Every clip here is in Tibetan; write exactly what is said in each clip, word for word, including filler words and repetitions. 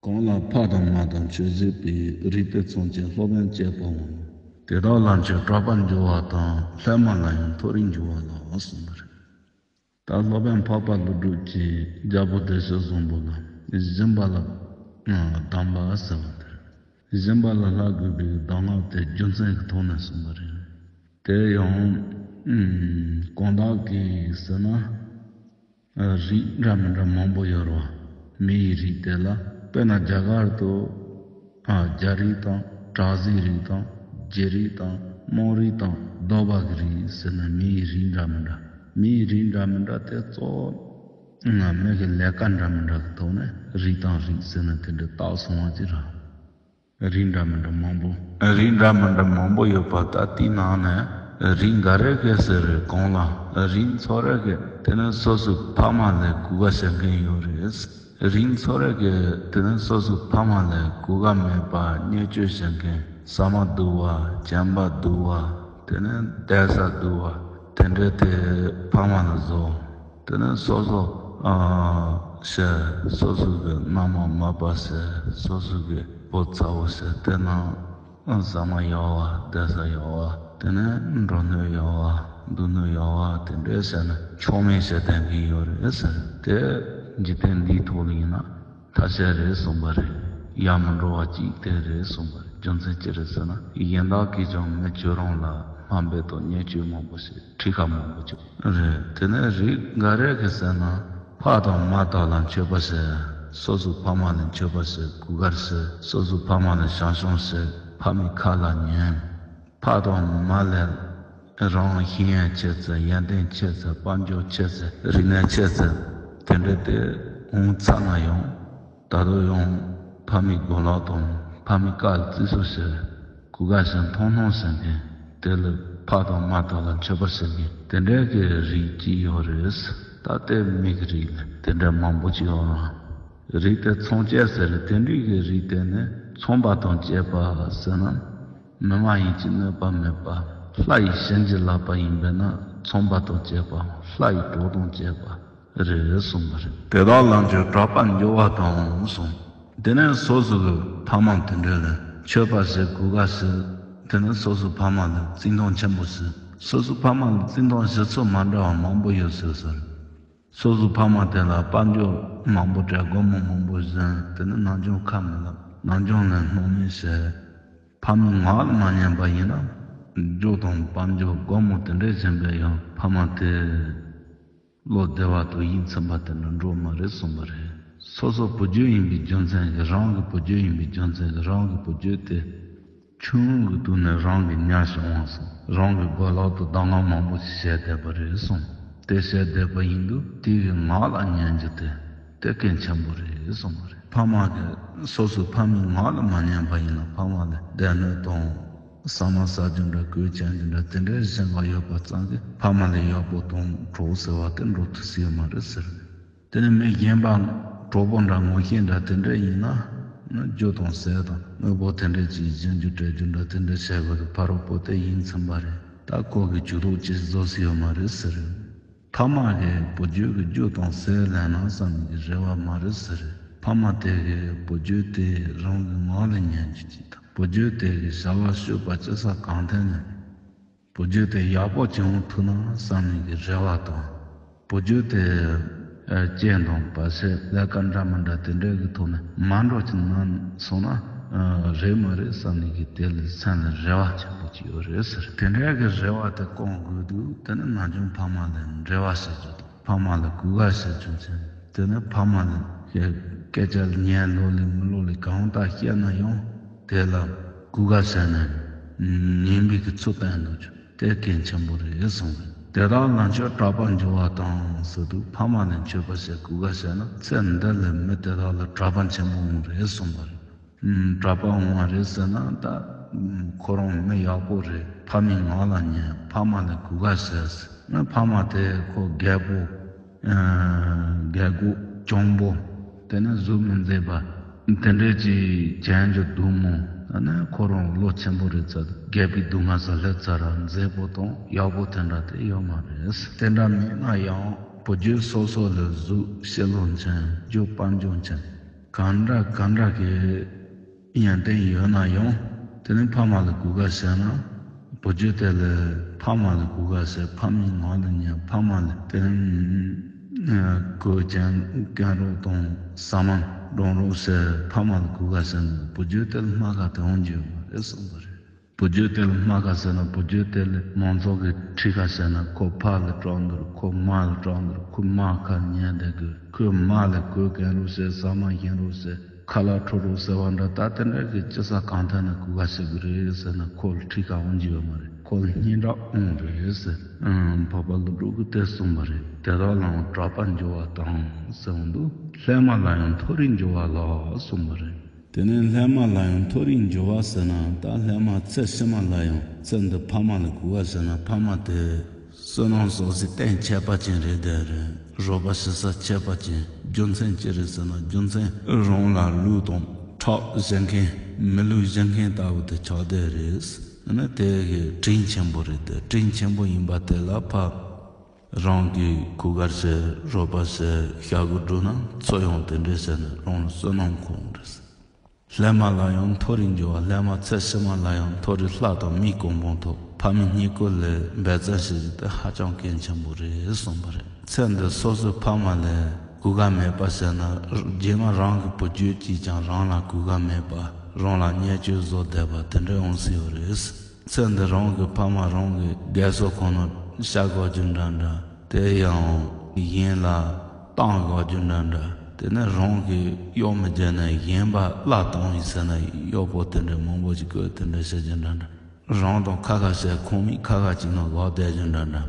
གང་ལ་ཕ་དང་མ་དང་མཆོད་བྱེད་པའི། རིགས་དེ་མཚོན་བྱེད་སློབ་དཔོན་བཅས་པའོ། དེ་དག་ལ་མཆོད་གྲགས་པར་འགྱུར་བ་དང་། སླད་མ་ལ་ཡང་མཐོ་རིས་འགྱུར་བ་ལ་གསུངས་པ་རེད། ད་སློབ་དཔོན་འཕགས་པ་ཀླུ་སྒྲུབ་ཀྱིས་རྒྱལ་པོ་བདེ་གཤེགས་བཟང་པོ་ལ་སྦྱིན་པ་ལ་གདམས་པ་ཟེར་བ་དེ་རེད། སྦྱིན་པ་ལ་སློབ་དགོས་པའི་གདམས་ངག་དེ་རྒྱུ་མཚན་གྱི་ཐོག་ནས་གསུངས་པ་རེད། དེ་ཡང་གང་དག་གིས་ཟེར་ན། རིགས་འདྲ་མི་འདྲ་མང་པོ་ཡོད་རེད་བ། མི་ཡི་རིགས་དེ་ལ་དཔེར་ན་རྒྱ་གར་དུ་རྒྱ་རིགས་དང་བྲག་རྫི་རིགས་དང་རྗེ་རིགས་དང་དམངས་རིགས་དང་གདོལ་པ་གི་རིགས་ཟེར་ན་མི་ཡི་རིགས་འདྲ་མི་འདྲ། མི་ཡི་རིགས་འདྲ་མི་འདྲ་དེ་གཙོ་བོ་མི་གི་ལས་ཀ་འདྲ་མི་འདྲ་གི་ཐོག་ནས་རིགས་དང་རིགས་ཟེར་ན་དེ་འདྲ་བཏགས་སོང་བ་ཅིག་རེད། རིགས་འདྲ་མི་འདྲ་མང་པོ། རིགས་འདྲ་མི་འདྲ་མང་པོ་ཡོད་པ་ད་ལྟའི་ནང་ནས་རིགས་འགའ་རེ་གི་ཟེར་རེ་གོང་ལ་རིགས་ཚོ་རེ་གི་དེ་ནི་སོ་སོའི་ཕ་མ་ལ་གུས་པ་བྱེད་མཁན་ཡོད་རེད། རིགས་ཚོ་རེ་གི་དེ་ནི་སོ་སོའི་ཕ་མ་ལ་གུས་པ་མེད་པ་བརྙས་བཅོས་བྱེད་མཁན། ཟ་མ་སྡུག་པ་སྤྱན་པ་སྡུག་པ་དེ་ནི་བསྡད་ས་སྡུག་པ་དེ་འདྲ་དེ་ཕ་མ་ལ་བཟོ། དེ་ནས་སོ་སོ་ཨ་བྱས། སོ་སོ་གི་མནའ་མ་མ་པ་བྱས། སོ་སོ་གི་བུ་ཚ་བོ་བྱས། དེ་ནང་ཟ་མ་ཡག་པ། བསྡད་ས་ཡག་པ། དེ་ནས་འགྲོ་སྣོད་ཡག་པ། འདུག་སྣོད་ཡག་པ། དེ་འདྲས་བྱས་ན་མཆོག་དམན་བྱས་བསྡད་མཁན་ཡོད་རེད་ཟེར། དེ་འཇིག་རྟེན་འདིའི་ཐོག་ལ་ཡིན་ན་ཐ་ཤལ་རེད་གསུངས་པ་རེད། ཡར་མི་འགྲོ་བ་གཅིག་དེ་རེད་གསུངས་པ་རེད། རྒྱུ་མཚན་ཅི་རེད་ཟེར་ན། གཞན་དག་གིས་ཀྱང་མི་ཁྱོད་རང་ལ་དམའ་འབེབས་དང་བརྙས་བཅོས་མང་པོ་བྱས། ཁྲིམས་ཁ་མང་པོ་བཅོས་རེད། དེ་ནས་རིགས་འགའ་རེ་གིས་ཟེར་ན། ཕ་དང་མ་དག་ལ་མཆོད་པ་བྱེད། སོ་སོའི་ཕ་མ་ལ་མཆོད་པ་བྱེད། གུས་བཀུར་བྱེད། སོ་སོའི་ཕ་མ་ལ་བྱམས་སྐྱོང་བྱེད། ཕ་མའི་ཁ་ལ་ཉན། ཕ་དང་མ་ལ་རང་ཤེས་ཡོན་ཆེ་ཚད། ཡོན་ཏན་ཆེ་ཚད། དཔལ་འབྱོར་ཆེ་ཚད། རིག་གནས་ཆེ་ཚད། དེ་འདྲ་དེ་འོང་ཚར་ན་ཡང་། ད་དུང་ཡང་ཕ་མའི་གོ་ལ་དང་ཕ་མའི་བཀའ་ལ་བརྩི་སྲུང་བྱེད། གུས་བཀུར་བྱེད། མཐོང་སྣང་བྱེད་མཁན། དེ་ལ་ཕ་དང་མ་དག་ལ་མཆོད་པ་བྱེད་མཁན། དེ་འདྲའི་གི་རིགས་གཅིག་ཡོད་རེད། ད་ལྟའི་མི་གི་རིགས་ལ་དེ་འདྲ་མང་པོ་ཅིག་ཡོད་རེད། རིགས་དེ་མཚུངས་བཅས་ཟེར། དེ་འདྲའི་གི་རིགས་དེ་ནི་མཚུངས་པ་དང་བཅས་པ་ཟེར་ན། མི་མ་ཡིན་གྱི་གནོད་པ་མེད་པ། ལྷ་ཡི་བྱིན་གྱིས་བརླབས་པ་ཡིན་པས་ན་མཚུངས་པ་དང་བཅས་པ། ལྷ་ཡི་གྲོགས་དང་བཅས་པ་རེད་གསུངས་པ་རེད། དེ་དག་ལ་མཆོད་གྲགས་པར་འགྱུར་བ་དང་གསུངས། དེ་ནས་སོ་སོ་གི་ཕ་མ་དེ་འདྲ་ལ་མཆོད་པ་བྱེད། གུས་བཀུར་བྱེད། དེ་ནས་སོ་སོའི་ཕ་མ་ལ་བརྩི་མཐོང་ཆེན་པོ་བྱེད། སོ་སོའི་ཕ་མ་ལ་བརྩི་མཐོང་བྱེད་ཚུལ་མ་འདྲ་བ་མང་པོ་ཡོད་ཟེར་ཟེར། སོ་སོའི་ཕ་མ་དེ་ལ་དཔལ་འབྱོར་མང་པོ་སྤྲད། སྒོར་མོ་མང་པོ་བྱིན། དེ་ནས་ནམ་རྒྱུན་ཁ་མི་ལབ། ནམ་རྒྱུན་ལ་སྣང་མེད་བྱེད། ཕ་མའི་ངག་ལ་མ་ཉན་པ་ཡིན་ན། རྒྱུ་དང་དཔལ་འབྱོར་སྒོར་མོ་དེ་འདྲས་བྱིན་པས་ཡང་ཕ་མ་དེ་བློ་བདེ་བ་དང་ཡིད་ཚིམ་པ་དེ་འདྲ་འགྲོ་མ་རེད་གསུངས་པ་རེད། སོ་སོ་བུ་རྒྱུད་ཡིན་པའི་རྒྱུ་མཚན་གྱིས། རང་གི་བུ་རྒྱུད་ཡིན་པའི་རྒྱུ་མཚན་གྱིས་རང་གི་བུ་རྒྱུད་དེ་ཆུང་ངུ་གི་དུས་ནས་རང་གི་མྱལ་ཞིག་འོང་སོང་། རང་གི་གོ་ལ་དུ་གདམས་ངག་མང་པོ་ཞིག་བྱས་བསྡད་པ་རེད་གསུངས། དེ་བྱས་བསྡད་པ་ཡིན་དུས་དེ་གི་ངག་ལ་ཉན་རྒྱུ་དེ་དེ་གལ་ཆེན་པོ་རེད་གསུངས་པ་རེད། ཕ་མ་གི་སོ་སོའི་ཕ་མའི་ངག་ལ་མ་ཉན་པ་ཡིན་ན་ཕ་མ་ལ་སྡེ་སྣོད་དང་། ཟ་མ་ཟ་རྒྱུ་འདྲ་གོས་གྱོན་རྒྱུ་འདྲ་དེ་འདྲའི་སེམས་པ་ཡོད་པ་ཙམ་གྱིས་ཕ་མ་ལ་ཡག་པོ་དང་གྲོགས་ཟེར་བ་དེ་འགྲོ་ཐུབ་ས་ཡོད་མ་རེད་ཟེར། དེ་ནས་མི་གཞན་པ་གྲོགས་པོ་འདྲ་ངོ་ཤེས་འདྲ་དེ་འདྲ་ཡིན་ན། ནི་རྒྱུ་དང་ཟས་དང་དངོས་པོ་དེ་འདྲ་ཅིག་སྦྱིན་རྒྱུ་སྤྲད་རྒྱུ་འདྲ་དེ་འདྲ་བྱེད་དགོས་རེད། ཕ་རོལ་པོ་དེ་ཡིད་ཚིམ་པ་རེད། ད་ཁོ་གི་ཇུས་གཏོགས་ཅི་བཟོ་སྲིད་ཡོད་མ་རེད་ཟེར། ཕ་མ་གིས་བུ་རྒྱུད་ཀྱི་རྒྱུ་དང་ཟས་ལེན་ན་བསམ་གྱི་རེ་བ་མ་རེད་ཟེར། ཕ་མ་དེ་གིས་བུ་རྒྱུད་དེ་རང་གི་ངག་ལ་ཉན་རྒྱུ་ཅིག་དང་། བུ་རྒྱུད་དེ་གིས་བྱ་བ་སྤྱོད་པ་ཅི་ས་གང་ཐད་ནས། བུ་རྒྱུད་དེ་ཡག་པོ་བྱུང་ཐུབ་ན་བསམ་ནས་ཀྱི་རེ་བ་དང་། བུ་རྒྱུད་དེ་ཨ་རྐྱེན་དང་བར་ཆད་ལས་ཀ་འདྲ་མི་འདྲ་དེ་འདྲའི་གི་ཐོག་ནས་མ་འགྲོ་ཅིག་ན་སོང་ན་ཨ་རེད་མ་རེད་བསམ་ནས་ཀྱི་དེ་ལ་སེམས་ལ་རེ་བ་ཆེན་པོ་ཅིག་ཡོད་རེད་ཟེར། དེ་འདྲའི་གི་རེ་བ་དེ་སྐོང་དགོས་དུས་དེ་ནི་ནམ་རྒྱུན་ཕ་མ་ལ་འབྲེལ་བ་བྱེད་རྒྱུ་དང་ཕ་མ་ལ་གུས་བཀུར་བྱེད་རྒྱུ་བྱས། དེ་ནས་ཕ་མ་ལ་སྐད་ཆ་ཉན་ལོ་ལེ་མི་ལོ་ལེ་གང་ལྟར་བཤད་ན་ཡང་དེ་ལ་གུས་བཀུར་བྱས་ནས་ཉན་པའི་གི་ཚུལ་བསྟན་འདུག་ཅིང་དེ་གལ་ཆེན་པོ་རེད་གསུངས་རེད། དེ་དག་ལ་མཆོད་གྲགས་པར་འགྱུར་བ་དང་ཟེར་དུས་ཕ་མ་ལ་མཆོད་པ་བྱས་གུས་བཀུར་བྱས་ན་ཚེ་འདི་ལ་མི་དེ་དག་ལ་གྲགས་པ་ཆེན་པོ་འོང་རེད་གསུངས་པ་རེད། གྲགས་པ་འོང་བ་རེད་ཟེར་ན་ད་ཁོ་རང་མི་ཡག་པོ་རེད། ཕ་མའི་ངག་ལ་ཉན། ཕ་མ་ལ་གུས་བཀུར་བྱས། ཕ་མ་དེ་ཁོ་རྒད་པོ། རྒད་པོ་གྱོང་པོ། དེ་ནས་གཟུགས་མི་མཛེས་པ། དེ་འདྲས་ཅིག་བྱེད་རྒྱུ་འདུག་མོ། ཨ་ནི་ཁོ་རང་བློ་ཆེན་པོ་རེད་ཚ། རྒད་པོའི་སྡུག་བསྔལ་ས་སླེབས་ཚར་ར་མཛེས་པོ་དང་ཡག་པོ་དེ་འདྲ་དེ་ཡོད་མ་རེད། དེ་འདྲ་མིན་ན་ཡང་བུ་རྒྱུད་སོ་སོ་ལ་གཟུགས་ཕྱི་ལོགས་མཁྱེན། རྒྱུ་དཔལ་འབྱོར་མཁྱེན། གང་འདྲ་གང་འདྲ་གི་ཡོན་ཏན་ཡོད་ན་ཡང་དེ་ནི་ཕ་མ་ལ་གུས་ཀ་བྱས་ན། བུ་རྒྱུད་དེ་ལ་ཕ་མ་ལ་གུས་ཀ་བྱས། ཕ་མའི་ངག་ལ་ཉན། ཕ་མ་ལ་དེ་ནི་གོས་ཅན་གྱོན་རོགས་དང་ཟ་མ་འགྲངས་རོགས་བྱས། ཕ་མ་ལ་གུས་ཀ་བྱས་ན་བུ་རྒྱུད་དེ་ལ་རྨ་ཁ་དེ་འོང་རྒྱུ་ཡོད་མ་རེད་གསུངས་པ་རེད། བུ་རྒྱུད་དེ་ལ་རྨ་ཁ་ཟེར་ན་བུ་རྒྱུད་དེ་ལ་མང་ཚོགས་ཀྱིས་ཁྲིད་ཁ་ཟེར་ན། ཁོ་ཕ་ལ་སྐྲག་འདུག་ཁོ་མ་ལ་སྐྲག་འདུག་ཁོ་རྨ་ཁ་ཉན་བསྡད་དགོས། ཁོས་མ་ལ་གོས་གྱོན་རོགས་བྱས། ཟ་མ་གྱོན་རོགས་བྱས། ཁ་ལག་འཁྲུ་རོགས་ཟེར་བ་འདྲ། ད་དེ་འདྲ་གི་ཅི་ས་གང་ཐད་ན་གུས་ཀ་བྱེད་དགོས་རེད་ཟེར་ན། ཁོ་ལ་ཁྲིད་ཁ་འོང་རྒྱུ་ཡོད་མ་རེད། ཁོ་ལ་སྙན་གྲགས་འོང་རེད་ཟེར། ཨང་། འཕགས་པ་ཀླུ་སྒྲུབ་ཀྱིས་དེ་གསུངས་པ་རེད། དེ་དག་ལའང་གྲགས་པར་འགྱུར་བ་དང་ཟེར་འོང་དུས། སླད་མ་ལ་ཡང་མཐོ་རིས་འགྱུར་བ་ལ་གསུངས་པ་རེད། དེ་ནས་སླད་མ་ལ་ཡང་མཐོ་རིས་འགྱུར་བ་ཟེར་ན། ད་སླད་མ་ཚེ་ཕྱི་མ་ལ་ཡང་ཚེ་འདི་ཕ་མ་ལ་གུས་པ་ཟེར་ན། ཕ་མ་དེ་བསོད་ནམས་གསོག་ཚུལ་གཏན་ཁྱད་པར་ཅན་རེད་དེ་རེད། རོགས་པ་བྱེད་ས་ཁྱད་པར་ཅན། རྒྱུ་མཚན་ཅི་རེད་ཟེར་ན། རྒྱུ་མཚན་རང་ལ་ལུས་དང་ཁྲག་བཞེས་མཁན། མི་ལུས་བཞེས་མཁན་ལྟ་བུ་དེ་ཆགས་བསྡད་རེད། ཨ་ནི་དེ་གི་དྲིན་ཆེན་པོ་རེད་དེ། དྲིན་ཆེན་པོ་ཡིན་པ་དེ་ལ་ཕ་རང་གིས་གུས་བཀུར་བྱས། རོགས་པ་བྱས། ཞབས་སྐུ་བསྒྲུབས་ན་ཚུར་ཡང་དེ་འདྲས་བྱས་ནས་རང་ལ་བསོད་ནམས་འཁོར་འོང་རེད། སླད་མ་ལ་ཡང་མཐོ་རིས་འགྱུར་བ། སླད་མ་ཚེ་ཕྱི་མ་ལ་ཡང་མཐོ་རིས་ལྷ་དང་མིའི་གོ་འཕང་ཐོབ། ཕ་མའི་བསྙེན་བཀུར་ལ་འབད་བརྩོན་བྱེད་རྒྱུ་དེ་ཧ་ཅང་གལ་ཆེན་པོ་རེད་གསུངས་པ་རེད། ཚེ་འདི་སོ་སོའི་ཕ་མ་ལ་གུས་ཀ་མེད་པ་བྱས་ན། རྗེས་མ་རང་གི་བུ་རྒྱུད་ཀྱིས་ཀྱང་རང་ལ་གུས་ཀ་མེད་པ། རང་ལ་བརྙས་བཅོས་བཟོ་བསྡད་པ་དེ་འདྲ་འོང་སྲིད་ཡོད་རེད། ཚེ་འདི་རང་གི་ཕ་མ་རང་གི་རྒས་གསོ་ཁང་ནང་བཞག་དགོས་རྒྱུ་འདྲ་འདྲ། དེ་ཡང་གཞན་ལ་བཏང་དགོས་རྒྱུ་འདྲ་འདྲ། དེ་ནས་རང་གིས་གཡོག་མི་བྱེད་ནས་གཞན་པ་གླ་བཏང་ཡིན་ཟེར་ན། གཡོག་པོ་དེ་འདྲ་མང་པོ་ཞིག་བསྐོས། དེ་འདྲ་བྱེད་རྒྱུ་འདྲ་འདྲ། རང་དང་ཁ་ཁ་བྱས། ཁང་མིག་ཁ་ཁ་གཅིག་ནང་བསྡད་རྒྱུ་འདྲ་འདྲ།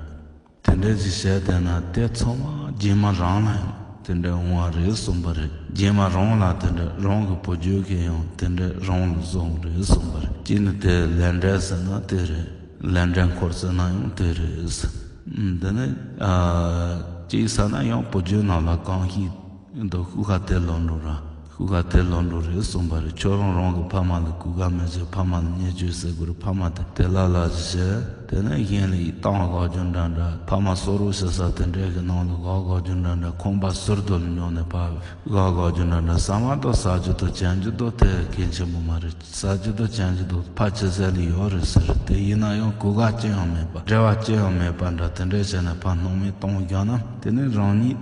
དེ་འདྲ་ཞིག་བྱས་བསྡད་ན་དེ་ཚང་མ་རྗེས་མ་རང་ལ་ཡང་དེ་འདྲ་འོང་བ་རེད་གསུངས་པ་རེད། རྗེས་མ་རང་ལ་དེ་འདྲ། རང་གི་བུ་རྒྱུད་ཀྱིས་ཡང་དེ་འདྲ་རང་ལ་བཟོ་འོང་རེད་གསུངས་པ་རེད། གཅིག་ནི་དེ་ལས་འབྲས་ཟེར་ན་དེ་རེད། ལས་འབྲས་འཁོར་ཟེར་ན་ཡང་དེ་རེད། འདི་ནི་ཨ་གཅིག་ཟེར་ན་ཡང་བུ་རྒྱུད་རྣམས་ལ་གང་ཞིག་འདུག་ཤུགས་ཁ་དེ་ལོག་འགྲོ་ར། ཤུགས་ཁ་དེ་ལོག་འགྲོ་རེད་གསུངས་པ་རེད། ཁྱོད་རང་རང་གི་ཕ་མ་ལ་གུས་ཀ་མི་བྱེད། ཕ་མ་ལ་བརྙས་བཅོས་བྱེད་དགོས་རེད། ཕ་མ་དེ་དེ་ལ་ལ་ཞིག་བྱེད། དེ་ནས་གཞན་ལ་ཡི་བཏང་དགོས་རྒྱུ་འདྲ་འདྲ། ཕ་མ་གསོ་རོགས་བྱེད་ས་དེ་འདྲའི་གི་ནང་ལ་བསྡད་དགོས་རྒྱུ་འདྲ་འདྲ། ཁང་པ་ཟུར་དུ་ལ་ཉོ་ནས་ཕར་བསྡད་དགོས་རྒྱུ་འདྲ་འདྲ། ཟ་མ་དང་ཟ་རྒྱུ་དང་གྱོན་རྒྱུ་དང་དེ་གལ་ཆེན་པོ་མ་རེད། ཟ་རྒྱུ་དང་གྱོན་རྒྱུ་དང་ཕ་ཁྱི་སེར་ལ་ཡོད་རེད་ཟེར། དེ་ཡིན་ན་ཡང་གོ་སྐབས་ཅི་ཡང་མེད་པ། འབྲེལ་བ་ཅི་ཡང་མེད་པ་འདྲ། དེ་འདྲས་བྱས་ནས་ཕར་སྣང་མེད་གཏོང་བཞག་ན། དེ་ནི་རང་ཉིད་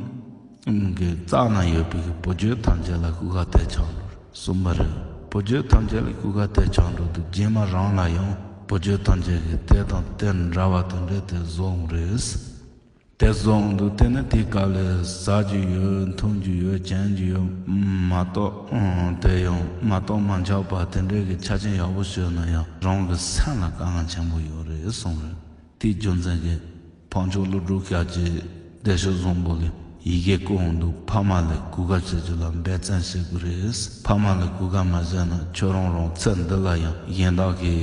གི་རྩ་ན་ཡོད་པའི་བུ་རྒྱུད་ཐམས་ཅད་ལ་ཤུགས་ཁ་དེ་ཆགས་འགྲོ་གསུངས་པ་རེད། བུ་རྒྱུད་ཐམས་ཅད་ལ་ཤུགས་ཁ་དེ་ཆགས་འགྲོ་དུས། རྗེས་མ་རང་ལ་ཡང་བུ་རྒྱུད་ཐམས་ཅད་ཀྱིས་དེ་དང་དེ་འདྲ་བ་དེ་འདྲས་དེ་བཟོ་འོང་རེད། དེ་བཟོ་འོང་དུས་དེ་ནི་དེའི་སྐབས་ལ་ཟ་རྒྱུ་ཡོད། འཐུང་རྒྱུ་ཡོད། གྱོན་རྒྱུ་ཡོད་མ་གཏོགས། ཨང་། དེ་ཡང་མ་གཏོགས་མ་ཆགས་པ་དེ་འདྲའི་གི་ཆ་རྐྱེན་ཡག་པོ་ཞིག་ཡོད་ན་ཡང་རང་གི་སེམས་ལ་དཀའ་ངལ་ཆེན་པོ་ཡོད་རེད་གསུངས་རེད། དེའི་རྒྱུ་མཚན་གྱིས་འཕགས་མཆོག་ཀླུ་སྒྲུབ་ཞབས་ཀྱིས་བདེ་མཆོག་བཟང་པོ་ལ་ཡི་གེ་བསྐུར་འོང་དུས། ཕ་མ་ལ་གུས་ཀ་བྱེད་རྒྱུ་ལ་འབད་བརྩོན་བྱེད་དགོས་རེད། ཕ་མ་ལ་གུས་ཀ་མ་བྱས་ན་ཁྱོད་རང་རང་ཚེ་འདི་ལ་ཡང་གཞན་དག་གི་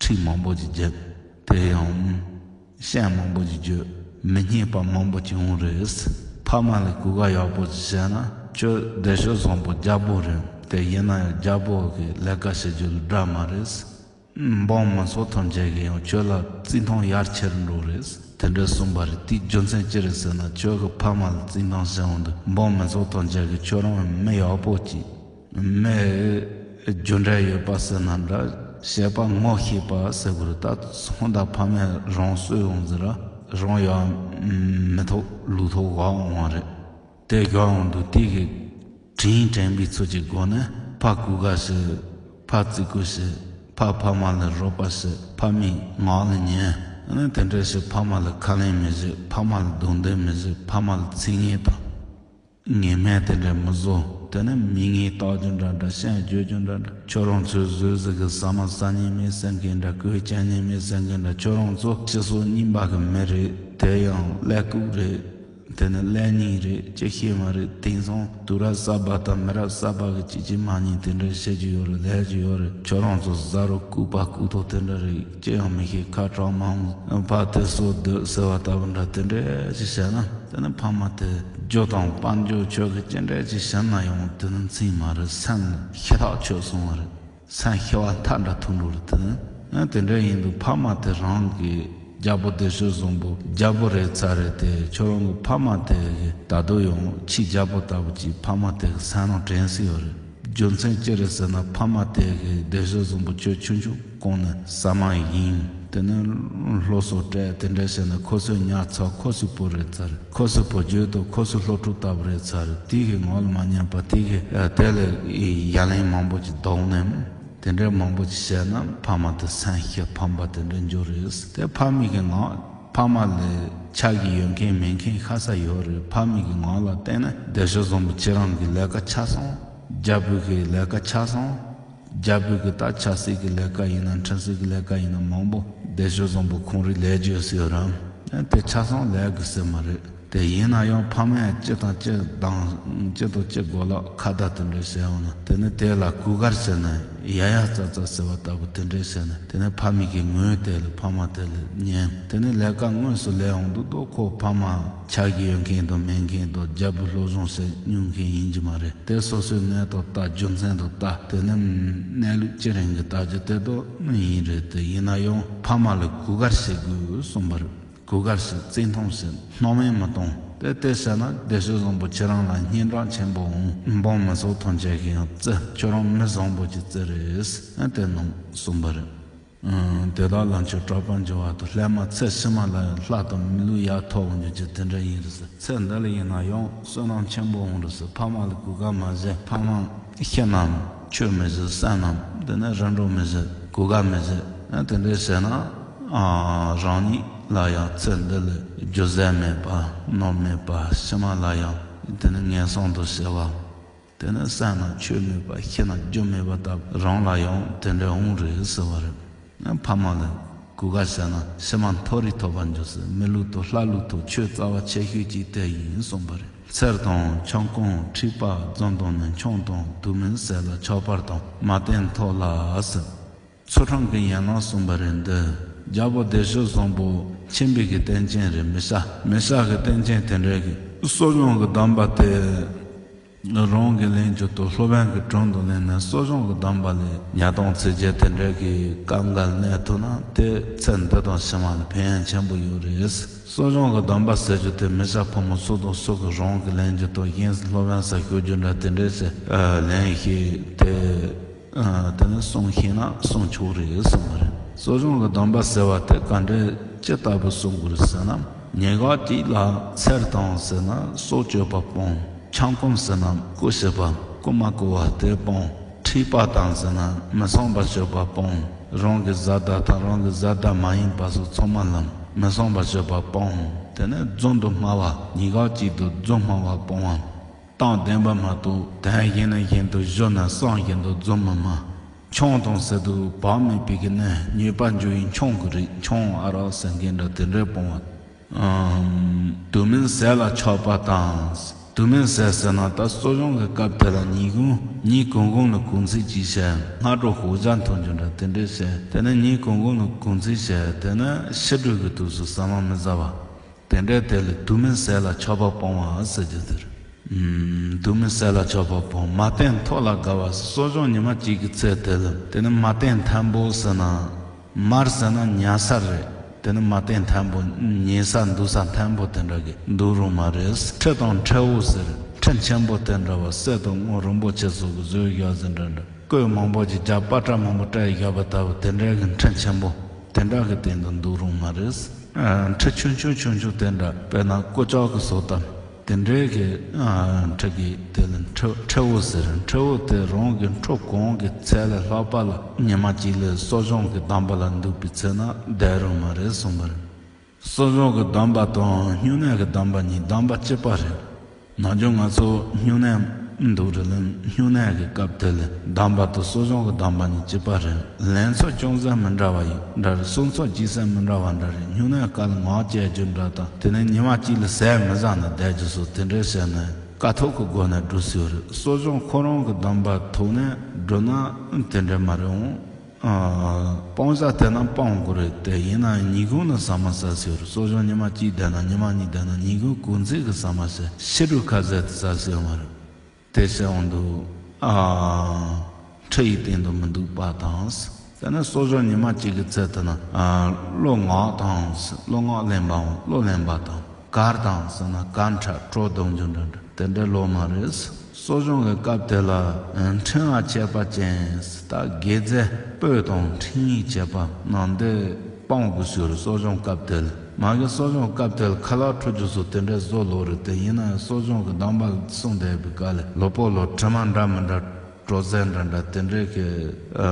ཁྲིད་མང་པོ་ཅིག་བརྒྱབ། དེ་ཡང་སྐྱོན་མང་པོ་ཅིག་བརྗོད། མི་སྙན་པ་མང་པོ་ཅིག་འོང་རེད། ཕ་མ་ལ་གུས་ཀ་ཡག་པོ་ཅིག་བྱས་ན་ཁྱོད་བདེ་མཆོག་བཟང་པོ་རྒྱལ་པོ་རེད། དེ་ཡིན་ན་ཡང་རྒྱལ་པོ་གི་ལས་ཀ་བྱེད་རྒྱུ་ལ་དགའ་མ་རེད། འབངས་མི་ཚོགས་ཐམས་ཅད་ཀྱིས་ཡང་ཁྱོད་ལ་བརྩི་མཐོང་ཡར་ཁྱེར་འགྲོ་རེད། དེ་འདྲ་གསུངས་པ་རེད། དེའི་རྒྱུ་མཚན་ཅི་རེད་ཟེར་ན། ཁྱོད་ཀྱི་ཕ་མ་ལ་བརྩི་མཐོང་བྱེད་འོང་དུས་འབངས་མི་ཚོགས་ཐམས་ཅད་ཀྱིས་ཁྱོད་རང་མི་ཡག་པོ་ཅིག་མི་རྒྱུ་འབྲས་ཡོད་པ་ཟེར་ན་འདྲ། བྱས་པ་ངོ་ཤེས་པ་ཟེར་དགོས་རེད། ད་སོང་ད་ཕ་མས་རང་གསོས་འོང་ཟེར་ར། རང་ཡག་མི་ཐོག་ལུག་ཐོག་བཞག་འོང་བ་རེད། དེ་བཞག་འོང་དུས་དེ་གི་དྲིན་དྲན་པའི་ཚུལ་གྱི་སྒོ་ནས་ཕར་གུས་ཀ་བྱེད། ཕར་བརྩི་བཀུར་བྱེད། ཕར་ཕ་མ་ལ་རོགས་པ་བྱེད། ཕ་མའི་ངག་ལ་ཉན། ཨ་ནི་དེ་འདྲ་བྱེད། ཕ་མ་ལ་ཁ་ལན་མི་བྱེད། ཕ་མ་ལ་རྡུང་རྡེག་མི་བྱེད། ཕ་མ་ལ་ཚིག་ངན་དང་ངན་སྨྲས་དེ་འདྲ་མི་བཟོ། དེ་ནས་མི་ངན་བཏགས་རྒྱུ་འདྲ་འདྲ། སྐྱོན་བརྗོད་རྒྱུ་འདྲ་འདྲ། ཁྱོད་རང་ཚོའི་བཟོས་ཟིག་གི་ཟ་མ་ཟ་ཉན་མེད་ཟེར་མཁན་འདྲ། གོས་གྱོན་ཉན་མེད་ཟེར་མཁན་འདྲ། ཁྱོད་རང་ཚོ་སྤྱི་ཚོགས་རྙིང་པ་གི་མི་རེད། དེ་ཡང་ཀླད་ལྐུགས་རེད། དེ་ནི་ཀླད་རྙིང་རེད། ཅི་ཤེས་མ་རེད། དེང་སང་དུས་རབས་གསར་པ་དང་མི་རབས་གསར་པ་གི་ཅི་ཅི་མ་ཉན་དེ་འདྲ་བཤད་རྒྱུ་ཡོད་རེད། ལབ་རྒྱུ་ཡོད་རེད། ཁྱོད་རང་ཚོ་ཟ་རོ་ལྐུགས་པ་ལྐུགས་ཐོག་དེ་འདྲ་རེད། ཅི་ཡང་མི་ཤེས། ཁ་གྲག་མང་ཕ་དེ་སོ་སྡོད་ཟེར་བ་ལྟ་བུ་འདྲ། དེ་འདྲ་ཅི་བཤད་ན་དེ་ནི་ཕ་མ་དེ་རྒྱུ་དང་དཔལ་འབྱོར་ཁྱོད་ཀྱི་ཅི་འདྲ་ཅི་བཤད་ན་ཡང་དེ་ནི་མཚན་མ་རེད། སེམས་ཤི་ཐག་ཆོད་སོང་བ་རེད། སེམས་ཤི་བ་མཐའ་འདྲ་ཐུག་འགྲོ་རེད། དེ་ནི་དེ་འདྲ་ཡིན་དུས་ཕ་མ་དེ་རང་གི་ རྒྱལ་པོ་བདེ་སྤྱོད་བཟང་པོ་རྒྱལ་པོ་རེད་ཚར་རེད་དེ། ཁྱོད་རང་གི་ཕ་མ་དེ་གི་ད་དུང་ཡང་ཁྱི་རྒྱལ་པོ་ལྟ་བུ་ཅིག་ཕ་མ་དེ་གི་སེམས་ནང་དྲན་སྲིད་ཡོད་རེད། རྒྱུ་མཚན་ཅི་རེད་ཟེར་ན། ཕ་མ་དེ་གི་བདེ་སྤྱོད་བཟང་པོ་ཁྱོད་ཆུང་ཆུང་གོང་ནས་ཟ་མ་ཡིན། དེ་ནས་སློབ་གསོ་སྤྲད། དེ་འདྲ་བྱས་ནས་ཁོ་ཚོའི་ཉར་ཚགས། ཁོ་ཚོའི་བུ་རེད་ཚར། ཁོ་ཚོའི་བུ་རྒྱུད་དུ་ཁོ་ཚོའི་སློབ་ཕྲུག་ལྟ་བུ་རེད་ཚར། དེ་གི་ངོ་ལ་མ་ཉན་པ། དེ་གི་དེ་ལ་ཡ་ལན་མང་པོ་ཅིག་བརྡུངས་ནས། དེ་འདྲའི་མང་པོ་ཅིག་བྱས་ན་ཕ་མ་དེ་སེམས་ཤི་ཕམ་པ་དེ་འདྲ་འགྱུར་རེད། དེ་ཕ་མའི་གི་ངག་ཕ་མ་ལ་ཆགས་ཀྱི་ཡོད་མཁན་མེད་མཁན་ཤ་ཚ་ཡོད་རེད། ཕ་མའི་གི་ངག་ལ་བལྟས་ན། བདེ་སྤྱོད་བཟང་པོ་ཁྱེད་རང་གི་ལས་ཀ་ཆག་སོང་། རྒྱལ་པོའི་གི་ལས་ཀ་ཆག་སོང་། རྒྱལ་པོའི་གི་ད་ཆགས་སྲིད་གི་ལས་ཀ་ཡིན་ན། འཁྲུངས་སྲིད་གི་ལས་ཀ་ཡིན་ན། མང་པོ་བདེ་སྤྱོད་བཟང་པོ་ཁོང་རའི་ལས་རྒྱུ་ཟེར་རམ། དེ་ཆག་སོང་ལས་དགོས་ཟེར་མ་རེད། དེ་ཡིན་ན་ཡང་ཕ་མས་ཅི་དང་ཅི་དང་ཅི་དང་ཅི་དགོས་ལ་ཁ་བརྡ་དེ་འདྲ་བྱས་ཡོང་ན། དེ་ནི་དེ་ལ་གུས་བཀུར་བྱས་ན། ཡ་ཡ་ཙ་ཙ་ཟེར་བ་ལྟ་བུ་དེ་འདྲ་བྱས་ན། དེ་ནི་ཕ་མའི་གི་ངོས་དེ་ལ་ཕ་མ་དེ་ལ་ཉན། དེ་ནི་ལས་ཀ་དངོས་སུ་ལས་ཡོང་དུས། ད་ཁོ་ཕ་མ་ཆགས་ཀྱི་ཡོད་མཁན་དང་མེད་མཁན་དང་། རྒྱལ་པོ་སློབ་སྦྱོང་བྱེད་མྱོང་མཁན་ཡིན་གྱི་མ་རེད། དེ་སོ་སོའི་གནས་སྟངས་ལྟ། རྒྱུ་མཚན་དང་ལྟ། དེ་ནི་གནས་ལུགས་ཅི་རིང་གི་ལྟ་རྒྱུ་དེ་དག་ནི་ཡིན་རེད། དེ་ཡིན་ན་ཡང་ཕ་མ་ལ་གུས་བཀུར་བྱེད་དགོས་གསུངས་པ་རེད། གུས་བཀུར་བྱེད། བརྩི་མཐོང་བྱེད། སྣང་མེད་མི་གཏོང་། དེ་དེ་བྱས་ན་བདེ་སྤྱོད་བཟང་པོ་ཁྱེད་རང་ལ་སྙན་གྲགས་ཆེན་པོ་འོང་། འབངས་མི་ཚོགས་ཐམས་ཅད་ཀྱིས་ཡང་བརྩི། ཁྱོད་རང་མི་བཟང་པོ་ཅིག་བརྩི་རེད། དེ་རྣམས་གསུངས་པ་རེད། དེ་དག་ལ་མཆོག་གྲགས་པར་འགྱུར་བ་དང་། སླད་མ་ཚེ་ཕྱི་མ་ལ་ཡང་ལྷ་དང་མི་ལུས་ཡར་ཐོབ་འོང་རྒྱུ་ཅིག་དེ་འདྲ་ཡིན་རེད་ཟེར། ཚེ་འདི་ལ་ཡིན་ན་ཡང་བསོད་ནམས་ཆེན་པོ་འོང་རེད་ཟེར། ཕ་མ་ལ་གུས་བཀུར་མ་བྱས། ཕ་མ་ཤི་ནའང་ཆོས་མི་བྱེད། བསད་ནའང་དེ་ནས་རིམ་གྲོ་མི་བྱེད། གུས་བཀུར་མི་བྱེད། ཨ་དེ་འདྲ་བྱས་ན། ཨ་རང་ཉིད་ལ་ཡང་ཚེ་འདི་ལ་རྒྱུ་ཟས་མེད་པ། ནོར་མེད་པ། ཕྱི་མ་ལ་ཡང་དེ་ནི་ངན་སོང་དུ་སྐྱེ་བ། དེ་ནས་བསད་ན་ཆོས་མེད་པ། ཤི་ན་རྒྱུ་མེད་པ་ལྟ་བུ་རང་ལ་ཡང་དེ་འདྲ་འོང་རེད་ཟེར་བ་རེད། ཕ་མ་ལ་གུས་བཀུར་བྱས་ན་ཕྱི་མ་མཐོ་རིས་ཐོབ་པར་འགྱུར་ཟེར། མི་ལུས་དང་ལྷ་ལུས་ཐོབ། ཆོས་རྩ་བ་ཆེ་ཤོས་གཅིག་དེ་ཡིན་གསུངས་པ་རེད། ཚེར་དང་ཆང་གོང་། མཁྲིས་པ་རྫུན་དང་ནི། ཆང་དང་དུག་མིན་ཟས་ལ་ཆགས་པ་དང་། མ་བསྟེན་ཐོག་ལ་ཟེར། ཚུལ་ཁྲིམས་ཀྱི་ཡན་ལག་གསུངས་པ་རེད། འདི་རྒྱལ་པོ་བདེ་སྤྱོད་བཟང་པོ་ཁྱིམ་པའི་གི་རྟེན་ཅན་རེད། མི་ཤ་མི་ཤ་གི་རྟེན་ཅན་དེ་འདྲའི་གི་གསོ་སྦྱོང་གི་སྡོམ་པ་དེ་རང་གིས་ལེན་རྒྱུ་དང་། སློབ་དཔོན་གྱི་དྲུང་དུ་ལེན་ནས་གསོ་སྦྱོང་གི་སྡོམ་པ་ལ་ཉ་སྟོང་ཚིག་བརྒྱད་དེ་འདྲའི་གི་སྐབས་འགའ་གནས་ཐུབ་ན། དེ་ཚེ་འདི་དང་ཕྱི་མ་ལ་ཕན་ཡོན་ཆེན་པོ་ཡོད་རེད། གསོ་སྦྱོང་གི་སྡོམ་པ་ཟེར་རྒྱུ་དེ་མི་ཤ་ཕོ་མོ་སུ་དང་སུ་གིས་རང་གིས་ལེན་རྒྱུ་དང་། གཞན་སློབ་དཔོན་ས་ཞུ་རྒྱུ་འདྲ་དེ་འདྲས་ཟེར་ལེན་ཞིག་དེ། དེ་ནས་གསུངས་ཤེས་ན་གསུངས་ཆོག་རེད་གསུངས་པ་རེད། གསོ་སྦྱོང་གི་སྡོམ་པ་ཟེར་བ་དེ་ག་འདྲས་ཅི་ལྟ་བུ་གསུང་དགོས་རེད་ཟེར་ན། ཉིན་གཅིག་ལ་ཚེར་དང་ཟེར་ན་སྲོག་གཅོད་པ་སྤོང་། ཆང་གོང་ཟེར་ན་རྐུ་བྱེད་པ། རྐུ་མ་རྐུ་བ་དེ་སྤོང་། མཁྲིས་པ་དང་ཟེར་ན་མི་ཚངས་པ་སྤྱོད་པ་སྤོང་། རང་གི་བཟའ་ཟླ་དང་རང་གི་བཟའ་ཟླ་མ་ཡིན་པ་སོགས་ཚང་མ་ལ་མི་ཚངས་པ་སྤྱོད་པ་སྤོང་། དེ་ནས་རྫུན་དུ་སྨྲ་བ། ཉིན་གཅིག་ཏུ་རྫུན་སྨྲ་བ་སྤོང་བ། གཏམ་བདེན་པ་མ་གཏོགས་དོན་གཞན་ནས་གཞན་དུ་བཞུར་ནས་བསམ་བཞིན་དུ་རྫུན་མི་སྨྲ། ཆང་དང་ཟེར་དུས་བག་མེད་པའི་གི་གནས། ཉེས་པ་འགྱུར་བའི་ཆང་གི་རིགས། ཆང་ཨ་རག་ཟེར་མཁན་འདྲ་དེ་འདྲའི་སྤོང་བ། ཨམ། དུག་མིན་ཟས་ལ་ཆགས་པ་དང་། དུག་མིན་ཟས་ཟེར་ན་ད་གསོ་སྦྱོང་གི་སྐབས་དེ་ལ་ཉིན་གུང་ཉིན་གུང་གུང་ལ་གུང་ཚིགས་ཅིག་བྱས། སྔ་དྲོ་ཞོགས་ཇ་འཐུང་རྒྱུ་འདྲ་དེ་འདྲས་བྱས། དེ་ནས་ཉིན་གུང་གུང་ལ་གུང་ཚིགས་བྱས། དེ་ནས་ཕྱི་དྲོ་གི་དུས་སུ་ཟ་མ་མི་ཟ་བ། དེ་འདྲའི་དེ་ལ་དུག་མིན་ཟས་ལ་ཆགས་པ་སྤོང་བ་ཟེར་རྒྱུ་དེ་རེད། ཨམ། དུག་མིན་ཟས་ལ་ཆགས་པ་སྤོང་། མ་བསྟེན་ཐོག་ལ་དགའ་བ། གསོ་སྦྱོང་ཉི་མ་གཅིག་གི་ཚེ་དེ་ལ། དེ་ནི་མ་བསྟེན་མཐོན་པོ་ཟེར་ན། མར་ཟེར་ན་ཉལ་ས་རེད། དེ་ནི་མ་བསྟེན་མཐོན་པོ། ཉལ་ས་འདུག་ས་མཐོན་པོ་དེ་འདྲ་གི་འདུག་རུང་མ་རེད། ཁྲི་དང་ཁྲི་འོག་ཟེར། ཁྲི་ཆེན་པོ་དེ་འདྲ་བ། གསེར་དང་དངུལ་རིན་པོ་ཆེ་སོགས་ཀྱིས་བཟོས་བཞག་ཟེར་འདྲ་འདྲ། བརྐོས་མང་པོ་ཅིག་བརྒྱབ། པ་ཏྲ་མང་པོ་སྤྲད་བཞག་པ་ལྟ་བུ་དེ་འདྲ་གི་ཁྲི་ཆེན་པོ་དེ་འདྲ་གི་སྟེང་དུ་འདུག་རུང་མ་རེད། ཨ། ཁྲི་ཆུང་ཆུང་ཆུང་ཆུང་དེ་འདྲ། དཔེར་ན་ཀུ་ཅོ་གི་བཟོ་ལྟ་དེ་འདྲའི་གི། ཨ། ཁྲི་གི་དེ་ལ་ཁྲི་ཁྲི་འོག་ཟེར། ཁྲི་འོག་དེ་རང་གི་ཁྲི་གོང་གི་ཚད་ལས་ལྷག་པ་ལ་ཉི་མ་གཅིག་ལ་གསོ་སྦྱོང་གི་སྡོམ་པ་ལ་འདུག་པའི་ཚེ་ན་བསྡད་རུང་མ་རེད་གསུངས་པ་རེད། གསོ་སྦྱོང་གི་སྡོམ་པ་དང་སྨྱུང་གནས་ཀྱི་སྡོམ་པ་གཉིས་སྡོམ་པ་གཅིག་པ་རེད། ནམ་རྒྱུན་ང་ཚོ་སྨྱུང་གནས་འདུག་རེད་ལ། སྨྱུང་གནས་ཀྱི་སྐབས་དེ་ལ་སྡོམ་པ་དང་གསོ་སྦྱོང་གི་སྡོམ་པ་གཉིས་གཅིག་པ་རེད། ལེན་ཚུལ་ཅུང་ཟད་མི་འདྲ་བ་ཡིན་འདྲ་རེད། གསུང་ཚུལ་ཅུང་ཟད་མི་འདྲ་བ་འདྲ་རེད། སྨྱུང་གནས་སྐབས་ལ་ངག་བཅད་རྒྱུ་འདྲ་དང་། དེ་ནས་ཉི་མ་གཅིག་ལ་ཟས་མི་ཟ་ནས་བསྡད་རྒྱུ་སོགས་དེ་འདྲའི་བྱས་ནས་དཀའ་ཐུབ་ཀྱི་སྒོ་ནས་སྒྲུབ་སྲོལ་ཡོད་རེད། གསོ་སྦྱོང་ཁོ་རང་གི་སྡོམ་པ་ཐོག་ནས་སྒྲུབ་ན་དེ་འདྲ་མ་རེད་འོང་། ཨ། སྤང་བྱ་དེ་རྣམས་སྤང་དགོས་རེད་དེ། ཡིན་ནའང་ཉིན་གུང་ལ་ཟ་མ་ཟ་ཟེར་རེད། གསོ་སྦྱོང་ཉི་མ་གཅིག་བསྡད་ན། ཉི་མ་གཉིས་བསྡད་ན། ཉིན་གུང་གུང་ཚིགས་ཀྱི་ཟ་མ་ཟ། ཕྱི་དྲོ་ཁ་ཟས་དེ་ཟ་ཟེར་མ་རེད། དེ་བྱས་འོང་དུས། ཨ། ཁྲི་ཡི་སྟེང་དུ་མི་འདུག་པ་དང་། དེ་ནས་གསོ་སྦྱོང་ཉི་མ་གཅིག་གི་ཚེ་དེ་ན་ཨ་བློ་ངག་དང་། བློ་ངག་ལེན་པའམ་བློ་ལེན་པ་དང་། གར་དང་ཟེར་ན་གར་འཁྲབ་བྲོ་བརྡུང་རྒྱུ་འདྲ་འདྲ་དེ་འདྲའི་ལོ་མ་རེད། གསོ་སྦྱོང་གི་སྐབས་དེ་ལ་ཨ་འཕྲིན་ལ་མཆོད་པ་ཅན་ཟེར། ད་དགེ་རྩའི་སྤོས་དང་འཕྲིན་ཡིག་བཅས་པ་རྣམས་འདི་སྤོང་དགོས་ཟེར། གསོ་སྦྱོང་སྐབས་དེ་ལ་མ་གི་གསོ་སྦྱོང་སྐབས་དེ་ལ་ཁ་ལག་འཁྲུ་རྒྱུ་སོགས་དེ་འདྲའི་བཟོ་ལོ་རེད། དེ་ཡིན་ན་ཡང་གསོ་སྦྱོང་གི་གདམས་པ་གསུངས་བསྡད་པའི་སྐབས་ལ་ལུས་པོ་ལ་དྲི་མ་འདྲ་མི་འདྲ། དྲོད་ཚད་འདྲ་འདྲ་དེ་འདྲའི་གི་ཨ་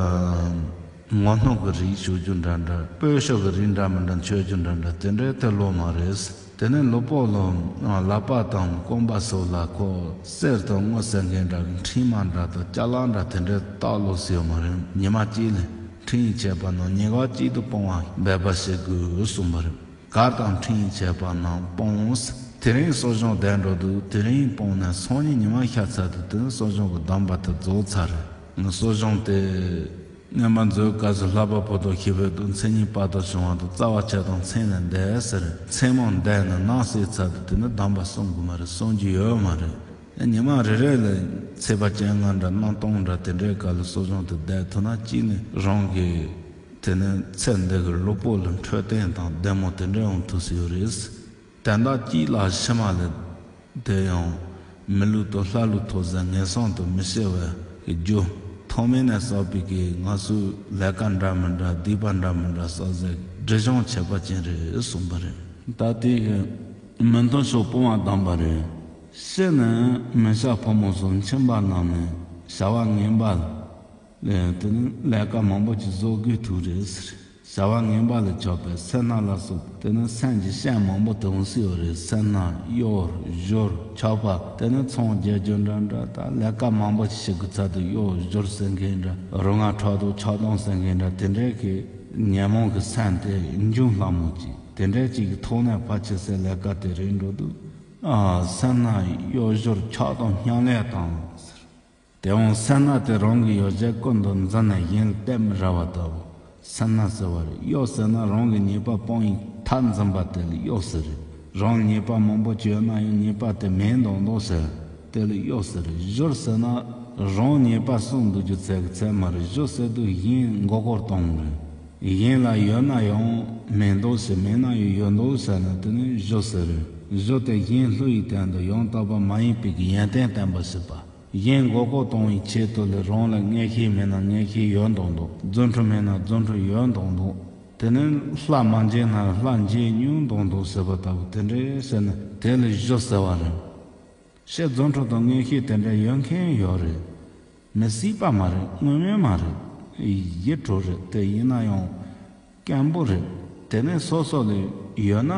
ངོ་གནོང་གི་རིགས་བྱུག་རྒྱུ་འདྲ་འདྲ། སྤོས་ཤོག་གི་རིགས་འདྲ་མི་འདྲ་མཆོད་རྒྱུ་འདྲ་འདྲ་དེ་འདྲའི་དེ་ལོ་མ་རེད། དེ་ནས་ལུས་པོ་ལ་ལག་པ་དང་རྐང་པ་སོགས་ལ་ཁོ་གསེར་དང་དངུལ་ཟེར་མཁན་འདྲ་གི་འཕྲེང་མ་འདྲ་དང་ཅ་ལག་འདྲ་དེ་འདྲའི་བཏགས་ལོ་ཟེར་ཡོད་མ་རེད། ཉི་མ་གཅིག་ལ་འཕྲིན་ཡིག་མཆོད་པ་རྣམས་ཉིན་གང་གཅིག་ཏུ་སྤོང་བར་འབད་པ་བྱེད་དགོས་གསུངས་པ་རེད། གར་དང་འཕྲིན་ཡིག་མཆོད་པ་རྣམས་སྤོངས། དེ་རིང་གསོ་སྦྱོང་བསྡད་འགྲོ་འདུག་དེ་རིང་སྤོངས་ནས་སང་ཉིན་ཉི་མ་ཤར་ཚར་དུས་དེ་ནི་གསོ་སྦྱོང་གི་གདམས་པ་དེ་རྫོགས་ཚར་རེད། ངས་གསོ་སྦྱོང་དེ་རྔན་པ་མཛོད་སྐབས་སུ་ལྷག་པ་པོ་ཏོ་ཤི་བའི་དུས་མཚན་ཉིད་དཔག་ཏུ་བྱུང་བ་དང་རྩ་བ་ཆད་དང་མཚན་ལས་འདས་ཟེར། མཚན་མོ་འདས་ནས་ནང་གསེས་ཚར་དུས་དེ་ནི་གདམས་པ་གསུང་དགོས་མ་རེད། གསུང་རྒྱུ་ཡོད་མ་རེད། ཉི་མ་རེ་རེ་ལ་ཚེས་པ་བཅོ་ལྔ་འདྲ་གནམ་སྟོང་འདྲ་དེ་འདྲའི་སྐབས་ལ་གསོ་སྦྱོང་དེ་བསྡད་ཐུབ་ན་གཅིག་ནས་རང་གི་དེ་ནས་ཚེ་འདི་གི་ལུས་པོ་ལ་འཕྲོད་བསྟེན་དང་བདེ་མོ་དེ་འདྲ་ཡོང་ཐུབ་སྲིད་ཡོད་རེད། དོན་དག་གཅིག་ལ་ཕྱི་མ་ལ་དེ་ཡང་མི་ལུས་དང་ལྷ་ལུས་ཐོབ་ཟིན་ངན་སོང་དུ་མི་སྐྱེ་བའི་རྒྱུ་ཐོག་མེད་ནས་བསགས་པའི་གི་ང་ཚོའི་ལས་ཀ་འདྲ་མི་འདྲ་སྡིག་པ་འདྲ་མི་འདྲ་བསགས་ཟིན་སྒྲིབ་སྦྱོང་བྱེད་པ་ཅན་རེད་གསུངས་པ་རེད། ད་དེ་གི་མི་མཐུན་ཕྱོགས་སྤོང་བ་གདམས་པ་རེད། ཤི་ནས་མི་ཤ་ཕོ་མོ་སོགས་འཆིང་བ་རྣམས་ནི་བྱ་བ་ངན་པ་ལས་དེ་ནི་ལས་ཀ་མང་པོ་ཅིག་བཟོ་དགོས་ཐུག་རེད་ཟེར། བྱ་བ་ངན་པ་ལས་ཆགས་པའི་སེར་སྣ་ལ་སོགས་དེ་ནི་སེམས་ཀྱི་ཤ་མང་པོ་དེ་འོང་སྲིད་ཡོད་རེད། སེར་སྣ་གཡོ་སྦྱོར་ཆགས་པ་དེ་ནི་ཚོང་རྒྱག་རྒྱུ་འདྲ་འདྲ་ད་ལས་ཀ་མང་པོ་ཅིག་བྱེད་དགོས་ཚར་དུས་གཡོ་སྦྱོར་ཟེར་མཁན་འདྲ་རུ་ང་ཁྲག་དོག་ཆགས་སྡང་ཟེར་མཁན་འདྲ་དེ་འདྲའི་གི་ཉོན་མོངས་ཀྱི་སེམས་དེ་འབྱུང་ལྷ་མོ་ཅིག་དེ་འདྲའི་ཅིག་གི་ཐོག་ནས་ཕལ་ཆེར་སའི་ལས་ཀ་དེ་རིགས་འགྲོ་དུས། ཨ། སེར་སྣ་གཡོ་སྦྱོར་ཆགས་སྡང་སྙིང་ལས་དང་ཟེར། དེའང་སེར་སྣ་དེ་རང་གི་ཡོ་བྱད་ཀུན་ཏུ་འཛིན་ནས་གཞན་ལ་གཏད་མི་ར་བ་ལྟ་བུ་སེར་སྣ་ཟེར་བ་རེད། གཡོ་ཟེར་ན་རང་གི་ཉེས་པ་སྤོང་བའི་ཐབས་འཛིན་པ་དེ་ལ་གཡོ་ཟེར་རེད། རང་ཉེས་པ་མང་པོ་ཅིག་ཡོད་ན་ཡང་ཉེས་པ་དེ་མེད་མདོག་མདོག་ཟེར། དེ་ལ་གཡོ་ཟེར་རེད། སྦྱོར་ཟེར་ན་རང་ཉེས་པ་སྲུང་འདུག་རྒྱུ་ཚད་ཀྱི་ཚད་མ་རེད། སྦྱོར་ཟེར་དུས་གཞན་མགོ་སྐོར་གཏོང་རེད། གཞན་ལ་ཡོད་ན་ཡང་མེད་མདོག་ཟེར། མེད་ན་ཡང་ཡོད་མདོག་ཟེར་ན་དེ་ནི་སྦྱོར་ཟེར་རེད། སྦྱོར་དེ་གཞན་བསླུ་བའི་སྟེང་དུ་ཡང་དག་པ་མ་ཡིན་པའི་གི་ཡོན་ཏན་བསྟན་པ་ཞིག་པ། གཞན་མགོ་སྐོར་གཏོང་བའི་ཆེད་དུ་ལས་རང་ལ་ངན་སྐྱེས་མེད་ན་ངན་སྐྱེས་ཡོད་མདོག་མདོག་རྫུ་འཕྲུལ་མེད་ན་རྫུ་འཕྲུལ་ཡོད་མདོག་མདོག་དེ་ནི་ལྷ་མ་མཇལ་ན་ལྷ་མཇལ་མྱོང་མདོག་མདོག་ཟེར་བ་ལྟ་བུ་དེ་འདྲའི་ཟེར་ན་དེ་ལ་སྦྱོར་ཟེར་བ་རེད། ཤེས་རྫུ་འཕྲུལ་དང་མངོན་ཤེས་དེ་འདྲ་ཡོད་མཁན་ཡོད་རེད། མི་སྲིད་པ་མ་རེད། དངོས་མེད་མ་རེད། ཡིད་འཕྲོག་རེད། དེ་ཡིན་ན་ཡང་སྐམ་པོ་རེད། དེ་ནས་སོ་སོ་ལ་ཡོད་ན་